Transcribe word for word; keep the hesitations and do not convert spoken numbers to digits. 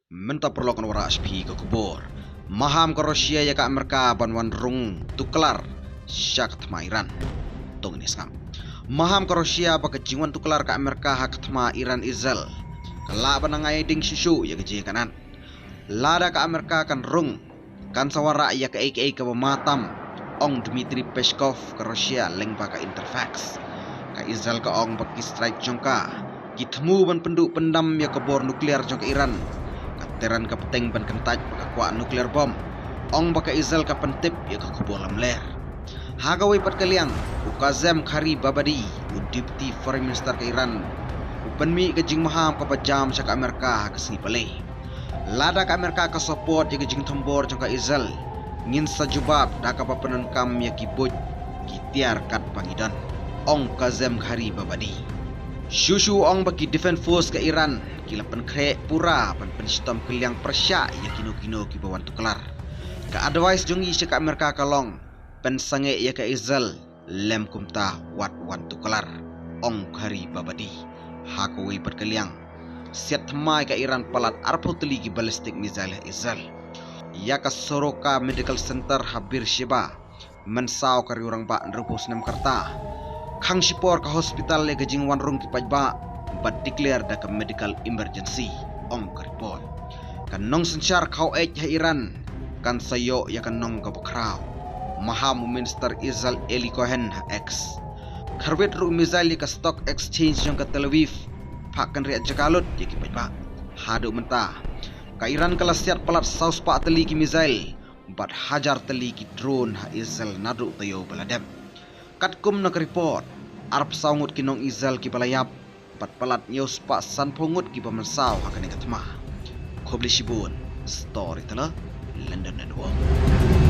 Mynta paralok ngan wallam ïa phi ka khubor. Maham ka Russia ïa ka Amerika ban wan rung tuklar sha ka thma Iran. To ngin ïa sngap. Maham ka Russia ba ka jingwan tuklar ka Amerika ha ka thma Iran Israel ka lah ban nang ai ding shuh shuh ïa ka jingïakynad. Lada ka Amerika kan rung, kan sa wanrah ïa kaei kaei kaba ma tam, ong Dmitry Peskov ka Russia lyngba ka Interfax. Ka Israel ka ong ba ki strike jong ka ki thmu ban pynduh pyndam ïa ka bor nuklear jong ka Iran. Ka Tehran ka bteng ban kyntait ba ka kwah nuklear bomb. Ong ba ka Israel ka pyntip ïa ka khubor lamler. Ha kawei pat ka liang, u Kazem Gharibabadi, u Deputy Foreign Minister ka Iran, u pynmih ka jingmaham kaba jam sha ka Amerika ha ka sngi Palei. Lada ka Amerika ka support ïa ka jingthombor jong ka Israel, ngin sa jubab da kaba pyndonkam ïa ki buit ki tiar katba ngi don, ong Kazem Gharibabadi. Shuh shuh ong ba ki Defense Force ka Iran ki la pynkhreh pura ban pynshitom kylliang pyrshah ïa kino kino kiba wan tuklar. Ka advice jong ngi sha ka Amerika ka long, pynsangeh ïa ka Israel lem kumta wat wan tuklar, ong Gharibabadi. Ha kawei pat ka liang, siat thymmai ka Iran palat arphew tylli ki ballistic missile ha Israel. Ïa ka Soroka Medical Center ha Beersheba mynsaw ka riew rangbah hynriewphew snem ka rta. Khang shipor ka hospital ïa ka jingwan rung ki paidbah bad declare da ka medical emergency, ong ka report. Ka nongsynshar khaw eit ha Iran kan sa ïoh ïa ka nong kaba khraw, maham u Minister Israel Eli Cohen ha X. Kharwit ruh missile ïa ka stock exchange jong ka Tel Aviv, phah kynriah jaka lut ïa ki paidbah. Haduh mynta ka Iran ka la siat palat saw spah tylli ki missile bad hajar tylli ki drone ha Israel naduh taïew ba la dep. Katkum na ka report, arphew saw ngut ki nong Israel kiba la ïap bad palat hynñiew spah sanphew ngut kiba mynsaw ha kane ka thma. Khublei shibun. Storyteller, London Network.